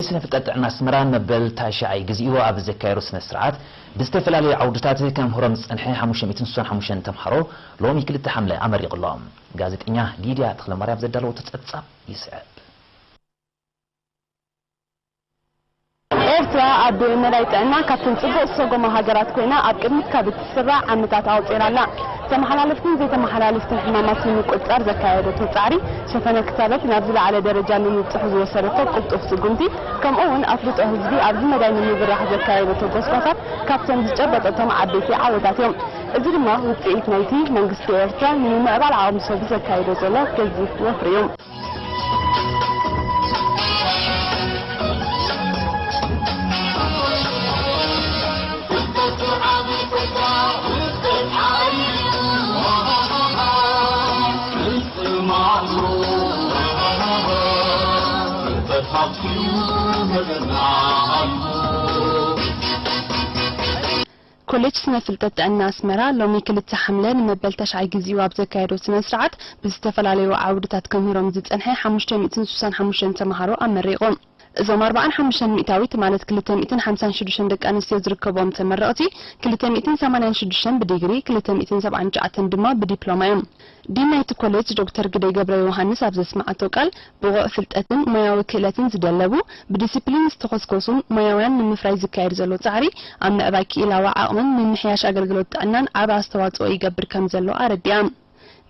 ስነ ፍልጠት ጥዕና ኣስመራ መበል ታሽዓይ ግዜኡ ኣብ ዘካየዶ ስነ ስርዓት ብዝተፈላለዩ ዓውድታት ከምህሮም ዝጸንሐ ሓሙሽተ ሚእትን ስሳን ሓሙሽተን ተምሃሮ ሎሚ ክልተ ሓምለ ኣመሪቑ ኣሎ። ጋዜጠኛ ሊድያ ተኽለማርያም ዘዳለወቶ ጸብጻብ ይስዕብ። ኤርትራ ኣብ መዳይ ጥዕና ካብተን ጽቡቕ ዝሰጎማ ሃገራት ኮይና፣ ኣብ ቅድሚት ካብ እትስራዕ ዓመታት ኣቑጺራ ኣላ። ተመሓላለፍትን ዘይተመሓላለፍትን ሕማማት ንምቁጽጻር ዘካየደቶ ጻዕሪ፣ ሸፈነ ክታበት ናብ ዝለዓለ ደረጃ ንምብጽሑ ዝወሰደቶ ቅልጡፍ ስጉምቲ፣ ከምኡ እውን ኣፍልጦ ህዝቢ ኣብዚ መዳይ ንምብራኽ ዘካየደቶ ጎስጓሳት ካብቶም ዝጨበጠቶም ዓበይቲ ዓወታት እዮም። እዚ ድማ ውጽኢት ናይቲ መንግስቲ ኤርትራ ንምምዕባል ዓቕሚ ሰቡ ዘካይዶ ዘሎ ገዚፍ ወፍሪ እዩ። ኮሌጅ ስነ ፍልጠት ጥዕና ኣስመራ ሎሚ ክልተ ሓምለ ንመበል ተሽዓይ ግዜኡ ኣብ ዘካየዶ ስነ ስርዓት ብዝተፈላለዩ ዓውድታት ከምህሮም ዝጸንሐ ሓሙሽተ ሚእትን ስሳን ሓሙሽተን ተምሃሮ ኣመሪቑ። እዞም ኣርባዓን ሓሙሽተን ሚእታዊት ማለት ክልተ ሚእትን ሓምሳን ሽዱሽተን ደቂ ኣንስትዮ ዝርከብዎም ተመረቕቲ ክልተ ሚእትን ሰማንያን ሽዱሽተን ብዲግሪ ክልተ ሚእትን ሰብዓን ትሽዓተን ድማ ብዲፕሎማ እዮም። ዲን ናይቲ ኮሌጅ ዶክተር ግደይ ገብረዮውሃንስ ኣብ ዘስመዓቶ ቃል፣ ብቑዕ ፍልጠትን ሞያዊ ክእለትን ዝደለቡ፣ ብዲሲፕሊን ዝተኾስኮሱን ሞያውያን ንምፍራይ ዝካየድ ዘሎ ጻዕሪ፣ ኣብ ምዕባይ ክኢላዊ ዓቕምን ምምሕያሽ ኣገልግሎት ጥዕናን ዓቢ ኣስተዋጽኦ ይገብር ከምዘሎ ኣረዲኣ።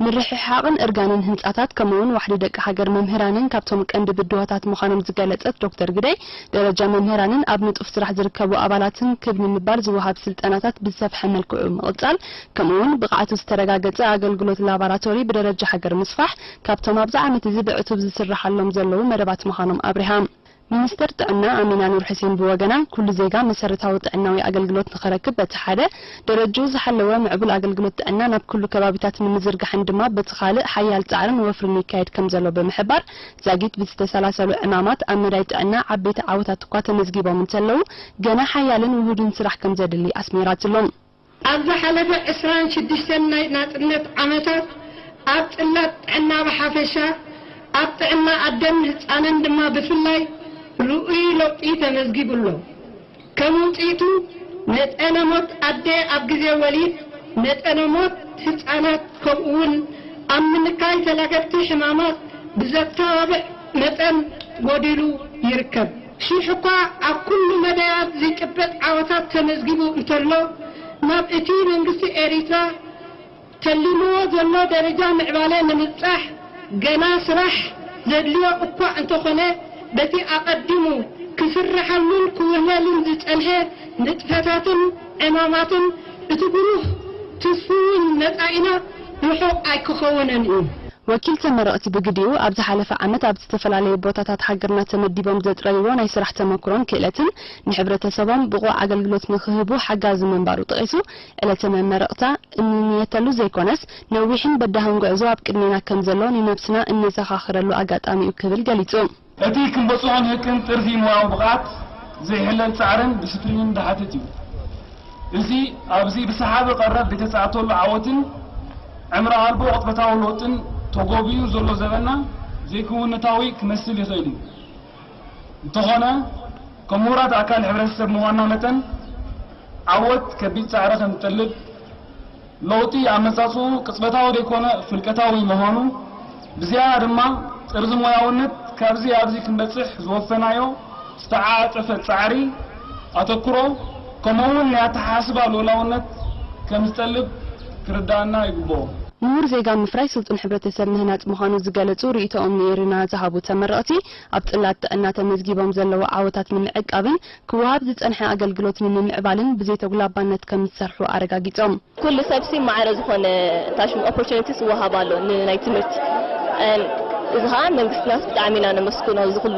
ምርሕሓቕን እርጋንን ህንጻታት፣ ከምኡ'ውን ዋሕዲ ደቂ ሃገር መምህራንን ካብቶም ቀንዲ ብድሆታት ምዃኖም ዝገለጸት ዶክተር ግደይ፣ ደረጃ መምህራንን ኣብ ንጡፍ ስራሕ ዝርከቡ ኣባላትን ክብ ንምባል ዝወሃብ ስልጠናታት ብዝሰፍሐ መልክዑ ምቕጻል፣ ከምኡ'ውን ብቕዓቱ ዝተረጋገጸ ኣገልግሎት ላባራቶሪ ብደረጃ ሃገር ምስፋሕ፣ ካብቶም ኣብዚ ዓመት እዚ ብዕቱብ ዝስርሓሎም ዘለዉ መደባት ምዃኖም ኣብሪሃ። ሚኒስተር ጥዕና ኣሚና ኑር ሕሴን ብወገና፣ ኩሉ ዜጋ መሰረታዊ ጥዕናዊ ኣገልግሎት ንኽረክብ በቲ ሓደ፣ ደረጅኡ ዝሓለወ ምዕቡል ኣገልግሎት ጥዕና ናብ ኩሉ ከባቢታት ንምዝርጋሕን ድማ በቲ ካልእ ሓያል ጻዕርን ወፍርን ይካየድ ከምዘሎ ብምሕባር፣ ዛጊት ብዝተሰላሰሉ ዕማማት ኣብ መዳይ ጥዕና ዓበይቲ ዓወታት እኳ ተመዝጊቦም እንተለዉ፣ ገና ሓያልን ውሁድን ስራሕ ከምዘድሊ ኣስሚራትሉ። ኣብ ዝሓለፈ ዕስራን ሽዱሽተን ናይ ናጽነት ዓመታት፣ ኣብ ጽላት ጥዕና ብሓፈሻ፣ ኣብ ጥዕና ኣደን ህጻንን ድማ ብፍላይ ርኡይ ለውጢ ተመዝጊቡ ኣሎ። ከም ውጽኢቱ፣ መጠነ ሞት ኣደ ኣብ ግዜ ወሊድ፣ መጠነ ሞት ህጻናት፣ ከምኡ'ውን ኣብ ምንካይ ተላገብቲ ሕማማት ብዘተባብዕ መጠን ጎዲሉ ይርከብ። ሽሕ እኳ ኣብ ኩሉ መዳያት ዘይጭበጥ ዓወታት ተመዝጊቡ እንተሎ፣ ናብ እቲ መንግስቲ ኤሪትራ ተሊምዎ ዘሎ ደረጃ ምዕባለ ንምብጻሕ ገና ስራሕ ዘድልዮ እኳ እንተኾነ፣ በቲ ኣቐዲሙ ክስርሓሉን ክውህለልን ዝጸንሐ ንጥፈታትን ዕማማትን፣ እቲ ብሩህ ትስፉውን መጻኢና ርሑቕ ኣይክኸውንን እዩ። ወኪል ተመረቕቲ ብግዲኡ፣ ኣብ ዝሓለፈ ዓመት ኣብ ዝተፈላለዩ ቦታታት ሃገርና ተመዲቦም ዘጥረይዎ ናይ ስራሕ ተመክሮን ክእለትን፣ ንሕብረተሰቦም ብቑዕ ኣገልግሎት ንኽህቡ ሓጋዚ ምንባሩ ጠቒሱ፣ ዕለተ መመረቕታ እንንየተሉ ዘይኮነስ፣ ነዊሕን በዳህን ጉዕዞ ኣብ ቅድሜና ከም ዘሎ ንነብስና እነዘኻኽረሉ ኣጋጣሚ እዩ ክብል ገሊጹ። እቲ ክንበጽሖ ንህቅን ጥርዚ ሞያዊ ብቕዓት፣ ዘይሕለል ጻዕርን ዲስፕሊንን ዝሓትት እዩ። እዚ ኣብዚ ብሰሓቢ ቀረብ ዘይተጻእተሉ ዓወትን ዕምሪ ኣልቦ ቅጽበታዊ ለውጥን ተጎብዩ ዘሎ ዘበንና ዘይክውንነታዊ ክመስል ይኽእል እዩ። እንተኾነ፣ ከም ምሁራት ኣካል ሕብረተሰብ ምዃንና መጠን፣ ዓወት ከቢድ ጻዕሪ ከም ዝጠልብ፣ ለውጢ ኣመጻጽኡ ቅጽበታዊ ዘይኮነ ፍልቀታዊ ምዃኑ፣ ብዝያዳ ድማ ጥርዚ ሞያውነት ካብዚ ኣብዚ ክንበጽሕ ዝወፈናዮ ዝተዓጻጸፈ ጻዕሪ፣ ኣተኩሮ፣ ከምኡ'ውን ናይ ኣተሓሳስባ ልኡላውነት ከም ዝጠልብ ክርድኣና ይግብኦ። ምሁር ዜጋ ምፍራይ ስልጡን ሕብረተሰብ ምህናጽ ምዃኑ ዝገለጹ ርእይቶኦም ንኤሪና ዝሃቡ ተመረቕቲ፣ ኣብ ጽላት ጥዕና ተመዝጊቦም ዘለዉ ዓወታት ንምዕቃብን ክወሃብ ዝጸንሐ ኣገልግሎት ንምምዕባልን ብዘይተጉላባነት ከም ዝሰርሑ ኣረጋጊጾም። ኩሉ ሰብሲ ማዕረ ዝኾነ ታሽም ኦፖርቹኒቲስ ይወሃብ ኣሎ ንናይ ትምህርቲ። እን-፣ እዚ ኸኣ መንግስትና ብጣዕሚ ኢና ነመስግኖ። እዚ ኩሉ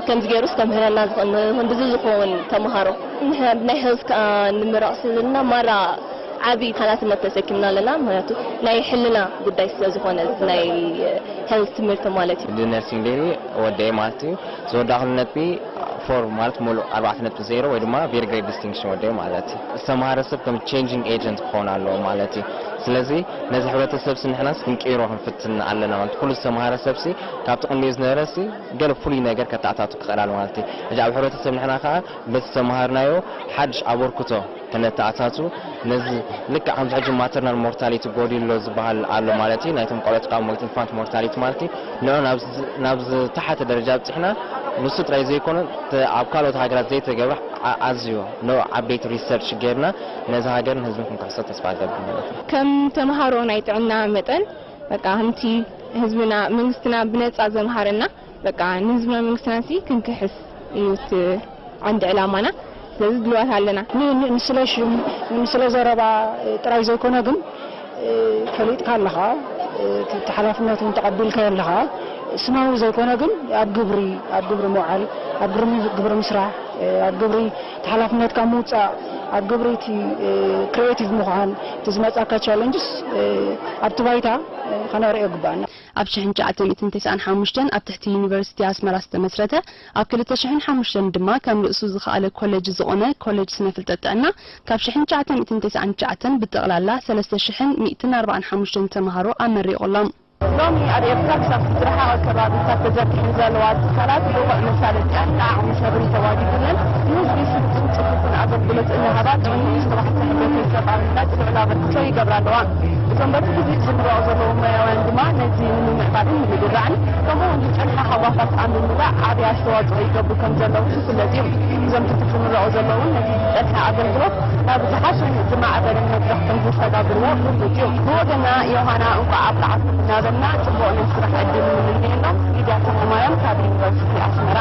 ከምዚ ገይሩስ ከምህረና ዝኽእል፣ ንኽንድዚ ዝኸውን ተምሃሮ። ንሕና ብናይ ሄልዝ ከኣ ንምረቕ ስለ ዘለና ማራ ዓቢ ሓላፍነት ተሰኪምና ኣለና። ምኽንያቱ ናይ ሕልና ጉዳይ ስለ ዝኾነ፣ እዚ ናይ ሄልዝ ትምህርቲ ማለት እዩ። ንነርሲንግ ዲግሪ ወደየ ማለት እዩ። ዝወዳእኩሉ ነጥቢ ፎር ማለት ሙሉእ ኣርባዕተ ነጥቢ ዜሮ ወይ ድማ very great distinction ወደይ ማለት እዩ። ዝተምሃረ ሰብ ከም changing agent ክኸውን ኣለዎ ማለት እዩ። ስለዚ ነዚ ሕብረተሰብ ሲ ንሕናስ ክንቅይሮ ክንፍትን ኣለና ማለት ኩሉ ዝተምሃረ ሰብ ሲ ካብቲ ቅድሚኡ ዝነበረ ሲ ገለ ፍሉይ ነገር ከተኣታቱ ክኽእል ኣሎ ማለት እዩ። ሕጂ ኣብ ሕብረተሰብ ንሕና ከዓ በቲ ዝተምሃርናዮ ሓድሽ ኣበርክቶ ከነተኣታቱ ነዚ ልክዕ ከምዚ ሕጂ maternal mortality ጎዲሎ ዝበሃል ኣሎ ማለት እዩ። ናይቶም ቆልዑት ካብ ሞት infant mortality ማለት እዩ። ንዑ ናብ ዝ- ናብ ዝተሓተ ደረጃ ኣብፅሕና ንሱ ጥራይ ዘይኮነ ተ- ኣብ ካልኦት ሃገራት ዘይተገብረ ዓ- ኣዝዩ ንዑ ዓበይቲ research ጌርና ነዚ ሃገርን ህዝብን ክንክሕሶ ተስፋ እገብር ማለት እዩ። ከም ተምሃሮ ናይ ጥዕና መጠን በቃ ከምቲ ህዝብና መንግስትና ብነፃ ዘምሃረና በቃ ንህዝብና መንግስትና ሲ ክንክሕስ እዩ እቲ ዓንዲ ዕላማና። ስለዚ ድልዋት ኣለና። ን- ን- ንስለ ሽም ንስለ ዘረባ ጥራይ ዘይኮነ ግን ፈሊጥካ ኣለኻ፣ እቲ ሓላፍነት እውን ተቐቢልካዮ ኣለኻ። ስማዊ ዘይኮነ ግን ኣብ ግብሪ ኣብ ግብሪ ምውዓል፣ ኣብ ግብሪ ግብሪ ምስራሕ፣ ኣብ ግብሪ እቲ ሓላፍነትካ ምውፃእ፣ ኣብ ግብሪ እቲ creative ምዃን፣ እቲ ዝመፃካ challenges ኣብቲ ባይታ ከነርእዮ ግባኣና። ኣብ ሽሕን ትሽዓተ ሚእትን ተስዓን ሓሙሽተን ኣብ ትሕቲ ዩኒቨርሲቲ ኣስመራ ዝተመስረተ፣ ኣብ ክልተ ሽሕን ሓሙሽተን ድማ ከም ርእሱ ዝኸኣለ ኮሌጅ ዝኾነ ኮሌጅ ስነ ፍልጠት ጥዕና ካብ ሽሕን ትሽዓተ ሚእትን ተስዓን ትሽዓተን ብጠቕላላ ሰለስተ ሽሕን ሚእትን ኣርባዓን ሓሙሽተን ተምሃሮ ኣመሪቑሎም። ሎሚ ኣብ ኤርትራ ክሳብ ዝረሓቐ ከባቢታት ተዘርጊሐን ዘለዋ ትካላት ብቑዕ መሳለጥያን ንዓቕሚ ሰብን ተዋዲዱለን ንህዝቢ ስልጡን ጽፉፍን ኣገልግሎት እናሃባ ጥዕንኡ ዝተባሕተ ሕብረተሰብ ኣብ ምህናጽ ልዑል ኣበርክቶ ይገብራ ኣለዋ። እዞም በቲ ግዜ ዝምረቑ ዘለዉ ሞያውያን ድማ ነዚ ንምምዕባልን ንምድራዕን ከምኡ እውን ዝጸንሐ ሃዋሳት ኣብ ምምላእ ዓቢ ኣስተዋጽኦ ይገብሩ ከም ዘለዉ ዝፍለጥ እዩ። እዞም ትቲ ዝምረቑ ዘለዉ እውን ነቲ ዝጸንሐ ኣገልግሎት ናብ ዝሓሸን ዝማዕበለን መድረኽ ከም ዝሰጋግርዎ ግቡእ እዩ። ብወገና ዮሃና እንቋዕ ኣብቅዓኩም እናበልና ጽቡቕ ናይ ስራሕ ዕድል ንምነየሎም። ሊድያ ተኽለማርያም ካብ ዩኒቨርሲቲ ኣስመራ።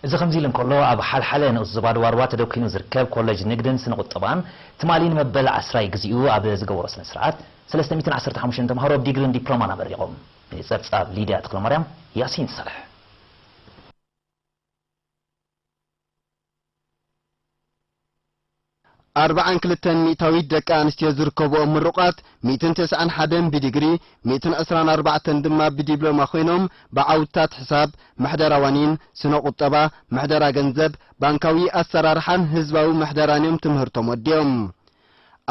እዚ ከምዚ ኢሉ እንከሎ፣ ኣብ ሓልሓለ ንኡስ ዞባ ድዋርዋ ተደኲኑ ዝርከብ ኮለጅ ንግድን ስነ ቁጠባን ትማሊ ንመበል ዓስራይ ግዜኡ ኣብ ዝገበሮ ስነ ስርዓት ሰለስተ ሚእትን ዓሰርተ ሓሙሽተን ተምሃሮ ብዲግሪን ዲፕሎማን ኣመሪቖም። ንጸብጻብ ሊድያ ተክለማርያም፣ ያሲን ሳልሕ። ኣርብዓን ክልተን ሚእታዊት ደቂ ኣንስትዮ ዝርከብኦም ምሩቓት፣ ሚእትን ተስዓን ሓደን ብዲግሪ፣ ሚእትን ዕስራን ኣርባዕተን ድማ ብዲፕሎማ ኮይኖም፣ ብዓውድታት ሕሳብ፣ ምሕደራ ዋኒን፣ ስነ ቁጠባ፣ ምሕደራ ገንዘብ፣ ባንካዊ ኣሰራርሓን ህዝባዊ ምሕደራን እዮም ትምህርቶም ወዲኦም።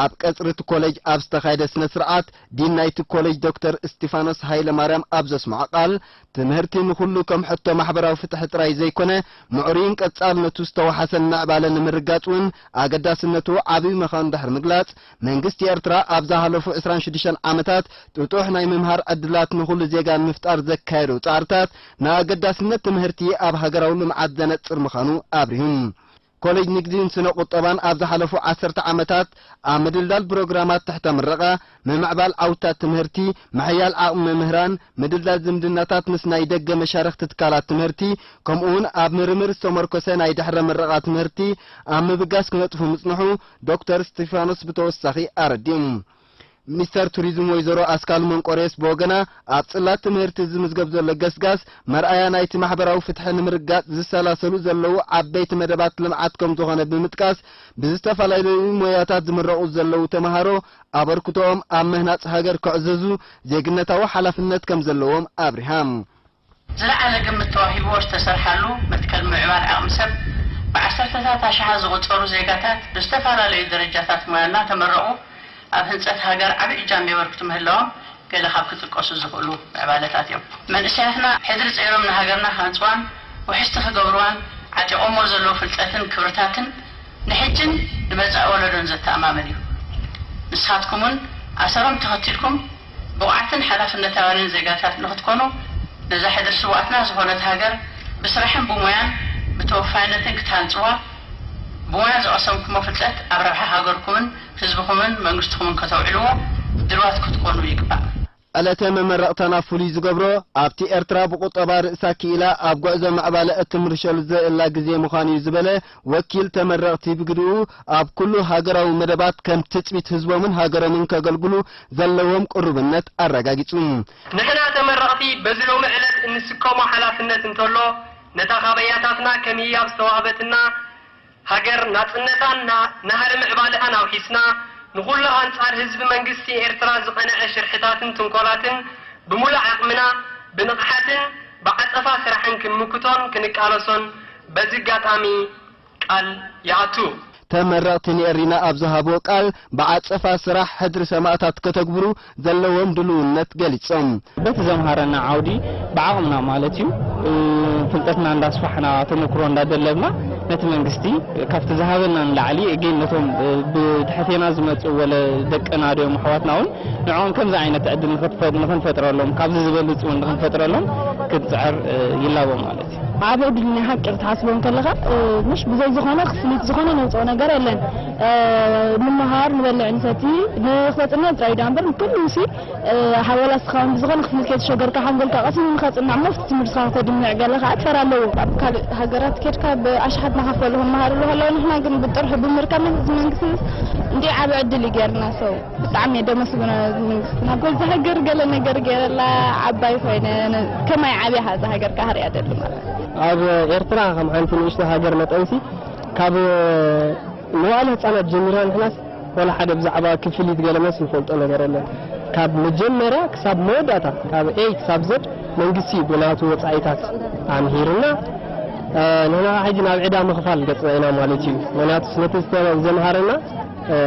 ኣብ ቀጽሪ እቲ ኮሌጅ ኣብ ዝተኻየደ ስነ ስርዓት፣ ዲን ናይቲ ኮሌጅ ዶክተር እስቲፋኖስ ሃይለማርያም ኣብ ዘስምዖ ቃል፣ ትምህርቲ ንኹሉ ከም ሕቶ ማሕበራዊ ፍትሒ ጥራይ ዘይኮነ፣ ምዕሩይን ቀጻልነቱ ዝተወሓሰን ምዕባለ ንምርግጋጽ እውን ኣገዳስነቱ ዓቢ ምዃኑ ድሕሪ ምግላጽ፣ መንግስቲ ኤርትራ ኣብ ዝሓለፉ ዕስራን ሽዱሽተን ዓመታት ጥጡሕ ናይ ምምሃር ዕድላት ንኹሉ ዜጋ ንምፍጣር ዘካየዶ ጻዕርታት ንኣገዳስነት ትምህርቲ ኣብ ሃገራዊ ልምዓት ዘነጽር ምዃኑ ኣብሪሁ። ኮሌጅ ንግዲን ስነ ቁጠባን ኣብ ዝሓለፉ ዓሰርተ ዓመታት ኣብ ምድልዳል ፕሮግራማት ትሕተ ምረቓ፣ ምምዕባል ዓውታት ትምህርቲ፣ ምሕያል ዓቕሚ መምህራን፣ ምድልዳል ዝምድናታት ምስ ናይ ደገ መሻርኽቲ ትካላት ትምህርቲ፣ ከምኡውን ኣብ ምርምር ዝተመርኮሰ ናይ ድሕረ ምረቓ ትምህርቲ ኣብ ምብጋስ ክነጥፉ ምጽንሑ ዶክተር እስቲፋኖስ ብተወሳኺ ኣረዲኡ። ሚኒስተር ቱሪዝም ወይዘሮ ኣስካሉ መንቆርዮስ ብወገና፣ ኣብ ጽላት ትምህርቲ ዝምዝገብ ዘሎ ገስጋስ መርኣያ ናይቲ ማሕበራዊ ፍትሒ ንምርግጋጽ ዝሰላሰሉ ዘለዉ ዓበይቲ መደባት ልምዓት ከም ዝኾነ ብምጥቃስ፣ ብዝተፈላለዩ ሞያታት ዝምረቑ ዘለዉ ተመሃሮ ኣበርክቶኦም ኣብ ምህናጽ ሃገር ከዕዘዙ ዜግነታዊ ሓላፍነት ከም ዘለዎም ኣብሪሃ። ዝለዓለ ግምት ተዋሂብዎ ዝተሰርሓሉ መትከል ምምዕባል ዓቕሚ ሰብ፣ ብዓሰርተታት ኣሽሓት ዝቑጸሩ ዜጋታት ብዝተፈላለዩ ደረጃታት ሞያ እናተመረቑ፣ ኣብ ህንጸት ሃገር ዓቢ እጃም የበርክቱ ምህላዎም ገለ ካብ ክጥቀሱ ዝኽእሉ ምዕባለታት እዮም። መንእሰያትና ሕድሪ ጸይሮም ንሃገርና ክሃንጽዋን ውሕስቲ ክገብርዋን ዓጢቖሞ ዘለዉ ፍልጠትን ክብርታትን ንሕጅን ንመጻኢ ወለዶን ዘተኣማምን እዩ። ንስኻትኩምውን ኣሰሮም ተኸቲልኩም ብቑዓትን ሓላፍነታውያንን ዜጋታት ንኽትኮኑ፣ ነዛ ሕድሪ ስውኣትና ዝኾነት ሃገር ብስራሕን ብሞያን ብተወፋይነትን ክትሃንጽዋ፣ ብሞያ ዝቐሰምኩሞ ፍልጠት ኣብ ረብሓ ሃገርኩምን ህዝብኹምን መንግስትኹምን ከተውዕልዎ ድልዋት ክትኮኑ ይግባእ። ዕለተ መመረቕታና ፍሉይ ዝገብሮ፣ ኣብቲ ኤርትራ ብቁጠባ ርእሳ ክኢላ ኣብ ጉዕዞ ምዕባለ እትምርሸሉ ዘላ ግዜ ምዃኑ እዩ ዝበለ ወኪል ተመረቕቲ ብግድኡ፣ ኣብ ኩሉ ሃገራዊ መደባት ከም ትጽቢት ህዝቦምን ሃገሮምን ከገልግሉ ዘለዎም ቅሩብነት ኣረጋጊጹ። ንሕና ተመረቕቲ በዚ ሎሚ ዕለት እንስከሞ ሓላፍነት እንተሎ፣ ነታ ካብ ኣያታትና ከም ህያብ ዝተዋህበትና ሃገር ናጽነታን ና-፣ ናህሪ ምዕባለኣን ኣውሒስና፣ ንኹሉ ኣንጻር ህዝቢ መንግስቲ ኤርትራ ዝቐንዐ ሽርሕታትን ትንኮላትን ብምሉእ ዓቕምና ብንቕሓትን ብዓጸፋ ስራሕን ክንምክቶን ክንቃለሶን በዚ ኣጋጣሚ ቃል ይኣቱ። ተመረቕቲ ንኤሪና ኣብ ዝሃብዎ ቃል፣ ብዓጸፋ ስራሕ ሕድሪ ሰማእታት ከተግብሩ ዘለዎም ድልውነት ገሊጾም። በቲ ዘምሃረና ዓውዲ ብዓቕምና ማለት እዩ፣ እ፣ ፍልጠትና እንዳስፋሕና፣ ተመክሮ እንዳደለብና፣ ነቲ መንግስቲ ካብቲ ዝሃበና ንላዕሊ፣ ግን ነቶም፣ እ፣ ብድሕቴና ዝመጹ ወለ ደቅና ድዮም ኣሕዋትና እውን ንዕኦም ከምዚ ዓይነት ዕድል ንኽትፈ-፣ ንኽንፈጥረሎም፣ ካብዚ ዝበልጽ እውን ንኽንፈጥረሎም ክትጽዕር፣ እ፣ ይላቦ ማለት እዩ። ዓቢ ዕድል ናይ ሓቂ ክትሓስቦ እንከለኻ፣ እ፣ ምሽ ብዘይ ዝኾነ ክፍሊት ዝኾነ ነውጽኦ ነገር የለን። እ፣ ንምሃር፣ ንበልዕ፣ ንሰቲ፣ ንኽተጽንዕ ጥራይ ዳ እምበር፣ ንኩሉ ሲ፣ እ፣ ሓወላ እስኻ እውን ብዝኾነ ክፍሊት ከይተሸገርካ ሓንጎልካ ቀሲኑ ንኸጽንዕ እሞ፣ ኣብቲ ትምህርትኻ ከተድምዕ ገለ ከኣ ትፈራ ኣለዎ። ኣብ ካልእ ሃገራት ኬድካ ብኣሽሓት እናኸፈሉ ክመሃርሉ ከለዉ፣ ንሕና ግን ብጥርሑ ብምርካብ ነዚ መንግስቲ እንዲ ዓቢ ዕድል እዩ ገይርና። ሰው ብጣዕሚ እየ ደመስግኖ ነዚ መንግስትና። በዚ ሃገር ገለ ነገር ገይረላ ዓባይ ኮይነ፣ ነ-፣ ከማይ ዓብያ እዛ ሃገር ከኣ ክርእያ ደሊ ማለት እዩ። ኣብ ኤርትራ ከም ሓንቲ ንእሽቶ ሃገር መጠንሲ፣ ካብ መዋእለ ህጻናት ጀሚርና ንሕናስ፣ ወላ ሓደ ብዛዕባ ክፍሊት ገለ መስ ንፈልጦ ነገር የለን። ካብ መጀመርያ ክሳብ መወዳእታ፣ ካብ ኤ ክሳብ ዘድ መንግስቲ እዩ ብናቱ ወጻኢታት ኣምሂርና። እ፣ ንሕና ሕጂ ናብ ዕዳ ምኽፋል ገጽና ኢና ማለት እዩ። ምኽንያቱስ ነቲ ዝተ-፣ ዘምሃረና፣ እ፣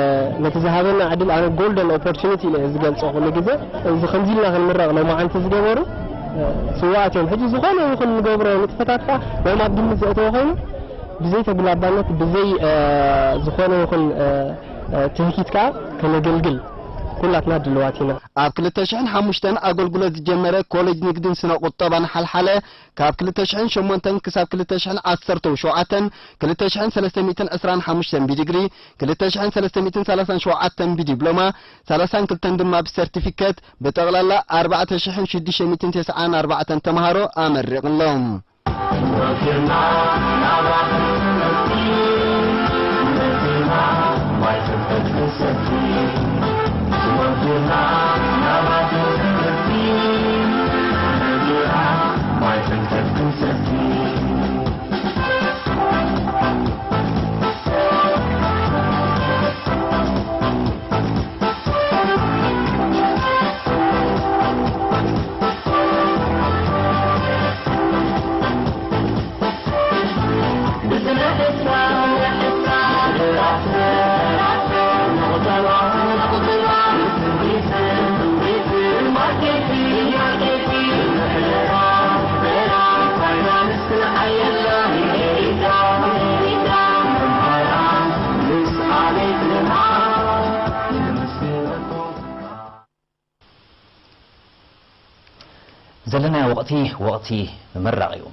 ነቲ ዝሃበና ዕድል ኣነ ጎልደን ኦፖርቹኒቲ ኢለ እየ ዝገልጾ ኩሉ ግዜ። እዚ ከምዚ ኢልና ክንምረቕ ሎማዓንቲ ዝገበሩ፣ እ፣ ስውኣት እዮም። ሕጂ ዝኾነ ይኹን ንገብሮ ንጥፈታት ከኣ ሎም ኣብ ግምት ዘእተወ ኮይኑ፣ ብዘይ ተጉላባነት፣ ብዘይ፣ እ፣ ዝኾነ ይኹን፣ እ፣ እ፣ ትህኪት ከኣ ከነገልግል ኩላትና ድልዋት ኢና። ኣብ ክልተ ሽሕን ሓሙሽተን ኣገልግሎት ዝጀመረ ኮሌጅ ንግድን ስነ ቁጠባን ሓልሓለ፣ ካብ ክልተ ሽሕን ሸሞንተን ክሳብ ክልተ ሽሕን ዓሰርተን ሸውዓተን፣ ክልተ ሽሕን ሰለስተ ሚእትን ዕስራን ሓሙሽተን ብዲግሪ፣ ክልተ ሽሕን ሰለስተ ሚእትን ሰላሳን ሸውዓተን ብዲፕሎማ፣ ሰላሳን ክልተን ድማ ብሰርቲፊከት፣ ብጠቕላላ ኣርባዕተ ሽሕን ሽዱሽተ ሚእትን ተስዓን ኣርባዕተን ተምሃሮ ኣመሪቕሎም። ዘለናዮ ወቕቲ፣ ወቕቲ ምምራቕ እዩ።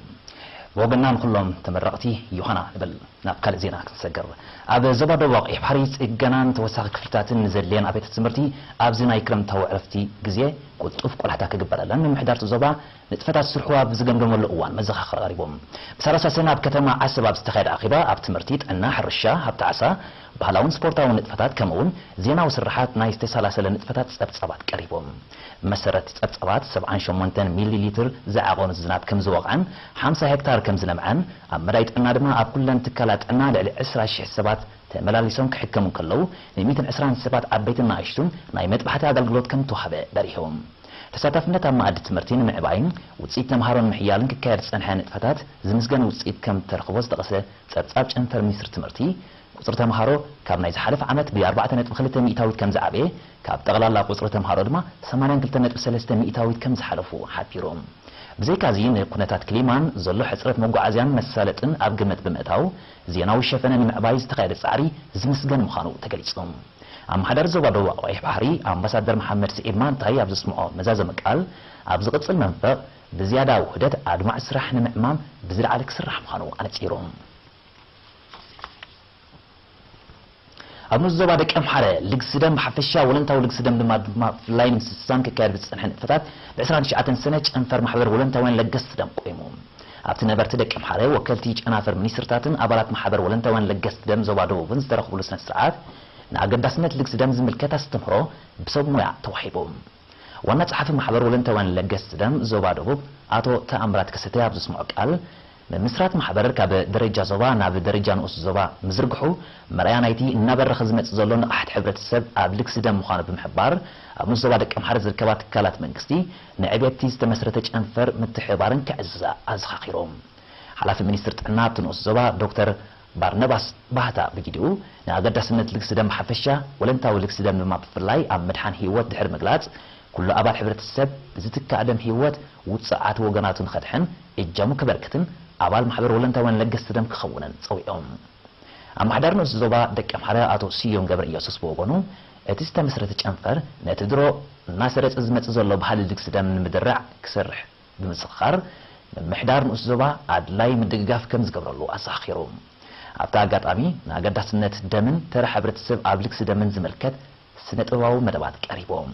ብወገንና ንኹሎም ተመረቕቲ ዮሃና ንብል። ናብ ካልእ ዜና ክንሰግር። ኣብ ዞባ ደቡብ ኣቕይሕ ባሕሪ ጽገናን ተወሳኺ ክፍልታትን ንዘድልየን ኣብያተ ትምህርቲ ኣብዚ ናይ ክረምታዊ ዕረፍቲ ግዜ ቅልጡፍ ቆላሕታ ክግበረለን ምምሕዳር እቲ ዞባ ንጥፈታት ስርሑ ኣብ ዝገምገመሉ እዋን መዘኻኸሪ ቀሪቦም። ብሳልሳይ ሰነ ኣብ ከተማ ዓሰብ ኣብ ዝተኻየደ ኣኼባ ኣብ ትምህርቲ፣ ጥዕና፣ ሕርሻ፣ ሃብቲ ዓሳ፣ ባህላውን ስፖርታውን ንጥፈታት ከምኡውን ዜናዊ ስርሓት ናይ ዝተሰላሰለ ንጥፈታት ጸብጻባት ቀሪቦም። ብመሰረት ጸብጻባት ሰብዓን ሸሞንተን ሚሊ ሊትር ዝዓቐኑ ዝናብ ከም ዝወቕዐን ሓምሳ ሄክታር ከም ዝለምዐን ኣብ መዳይ ጥዕና ድማ ኣብ ኩለን ትካላት ጥዕና ልዕሊ ዕስራ ሽሕ ሰባት ተመላሊሶም ክሕከሙ እንከለዉ ን ሚእትን ዕስራን ሰባት ዓበይትን ንኣሽቱን ናይ መጥባሕቲ ኣገልግሎት ከም ተዋህበ በሪሆም። ተሳታፍነት ኣብ መኣዲ ትምህርቲ ንምዕባይን ውፅኢት ተምሃሮ ንምሕያልን ክካየድ ዝፀንሐ ንጥፈታት ዝምስገን ውፅኢት ከም ተረኽቦ ዝጠቐሰ ፀብፃብ ጨንፈር ሚኒስትሪ ትምህርቲ ቁፅሪ ተምሃሮ ካብ ናይ ዝሓለፈ ዓመት ብ ኣርባዕተ ነጥቢ ክልተ ሚእታዊት ከም ዝዓበየ ካብ ጠቕላላ ቁፅሪ ተምሃሮ ድማ ሰማንያን ክልተ ነጥቢ ሰለስተ ሚእታዊት ከም ዝሓለፉ ሓቢሮም። ብዘይካዚ ንኩነታት ክሊማን ዘሎ ሕፅረት መጓዓዝያን መሳለጥን ኣብ ግምት ብምእታው ዜናዊ ሸፈነ ንምዕባይ ዝተኻየደ ፃዕሪ ዝምስገን ምዃኑ ተገሊፁ። ኣመሓዳሪ ዞባ ደቡብ ኣቕይሕ ባሕሪ ኣምባሳደር መሓመድ ስዒድ ማንታይ ኣብ ዘስምዖ መዛዘሚ ቃል ኣብ ዝቕፅል መንፈቕ ብዝያዳ ውህደት ኣድማዒ ስራሕ ንምዕማም ብዝለዓለ ክስራሕ ምዃኑ ኣነፂሩ። ኣብ ንኡስ ዞባ ደቀምሓረ ልግሲ ደም ብሓፈሻ፣ ወለንታዊ ልግሲ ደም ድማ ድማ ብፍላይ ንምስሳን ክካየድ ብዝጸንሐ ንጥፈታት፣ ብ ዕስራን ትሽዓተን ሰነ ጨንፈር ማሕበር ወለንታውያን ለገስቲ ደም ቆይሙ። ኣብቲ ነበርቲ ደቀምሓረ፣ ወከልቲ ጨናፍር ሚኒስትርታትን ኣባላት ማሕበር ወለንታውያን ለገስቲ ደም ዞባ ደቡብን ዝተረኽብሉ ስነ ስርዓት፣ ንኣገዳስነት ልግሲ ደም ዝምልከት ኣስተምህሮ ብሰብ ሞያ ተዋሂቡ። ዋና ጸሓፊ ማሕበር ወለንታውያን ለገስቲ ደም ዞባ ደቡብ ኣቶ ተኣምራት ከሰተ ኣብ ዘስምዖ ቃል፣ ምምስራት ማሕበር ካብ ደረጃ ዞባ ናብ ደረጃ ንኡስ ዞባ ምዝርግሑ መርኣያ ናይቲ እናበረኸ ዝመጽእ ዘሎ ንቕሓት ሕብረተሰብ ኣብ ልግሲ ደም ምዃኑ ብምሕባር፣ ኣብ ንኡስ ዞባ ደቀምሓረ ዝርከባ ትካላት መንግስቲ ንዕብየት'ቲ ዝተመስረተ ጨንፈር ምትሕብባረን ክዕዝዛ ኣዘኻኺሩ። ሓላፊ ሚኒስትር ጥዕና ኣብቲ ንኡስ ዞባ ዶክተር ባርነባስ ባህታ ብግዲኡ፣ ንኣገዳስነት ልግሲ ደም ብሓፈሻ፣ ወለንታዊ ልግሲ ደም ድማ ብፍላይ ኣብ ምድሓን ህይወት ድሕሪ ምግላጽ፣ ኩሉ ኣባል ሕብረተሰብ ብዝትካእ ደም ህይወት ውጹዓት ወገናቱ ንኸድሕን እጃሙ ከበርክትን ኣባል ማሕበር ወለንታውያን ለገስቲ ደም ክኸውንን ጸዊዖም። ኣመሓዳሪ ንኡስ ዞባ ደቀምሓረ ኣቶ ስዩም ገብረኢየሱስ ብወገኑ፣ እቲ ዝተመስረተ ጨንፈር ነቲ ድሮ እናሰረጸ ዝመጽእ ዘሎ ባህሊ ልግሲ ደም ንምድራዕ ክሰርሕ ብምዝኽኻር፣ ምምሕዳር ንኡስ ዞባ ኣድላይ ምድግጋፍ ከም ዝገብረሉ ኣዘኻኺሩ። ኣብቲ ኣጋጣሚ፣ ንኣገዳስነት ደምን ተራ ሕብረተሰብ ኣብ ልግሲ ደምን ዝምልከት ስነ-ጥበባዊ መደባት ቀሪቦም።